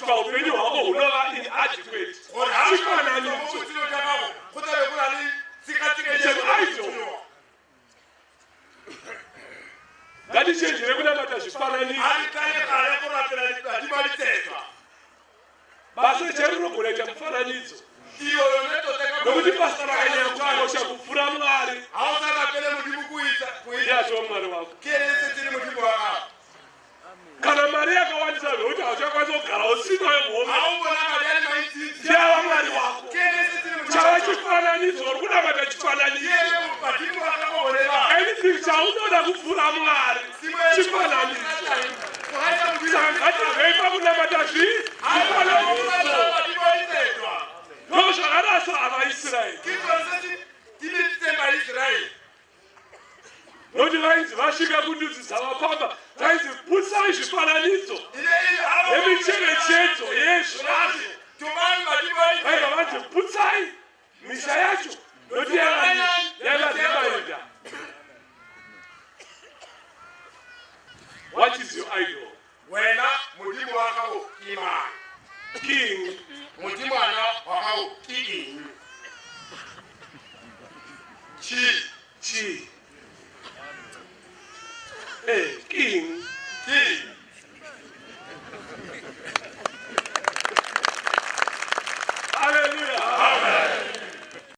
ukabviswa upenyu hwako hunova inadequate. Gore ha mo Chifananidzo. botshelong jwa gago go tlabe go na le It's an tshekatshekanyego idol. Ngatichenjere kunamata zvifananidzo. A re tlale gale go rapela badimo ba ditsetwa. Basa chairo rinogona kuita mufananidzo. Tiro yone tota ka Nokuti basa rakanyanya kukosha kupfuura Mwari. Ha o sa rapele Modimo ko itsa ko Ndiye itsa atova Mwari wako. ke ene setse le Modimo wa gago. Kana mari yakawandisa zvekuti hauchakwanisa kugara usinayo muhomwe. Ha o bona madi a le mantsintsi Ndiye ava Mwari wako. ke ene setse le Modimo Chava wa gago. chifananidzo, uri kunamata Ke chifananidzo. ene badimo ba gago bone ba. Anything chaunoda kupfuura Mwari chifananidzo. Saka ngatirwei pakunamata zvifananidzo. Ndozvakarasa avaIsraeri. Nokuti vainzi vasvika kundudzi dzavapamba, vainzi putsai zvifananidzo nemicherechedzo yezvazvo. Vaibva vanzi putsai misha yacho nokuti yaiva nemaYuda. What is your idol? Wena modimo wa gago ke mang? King. Modimwana wa gago ke eng? Chi. Chi. King. Ke eng?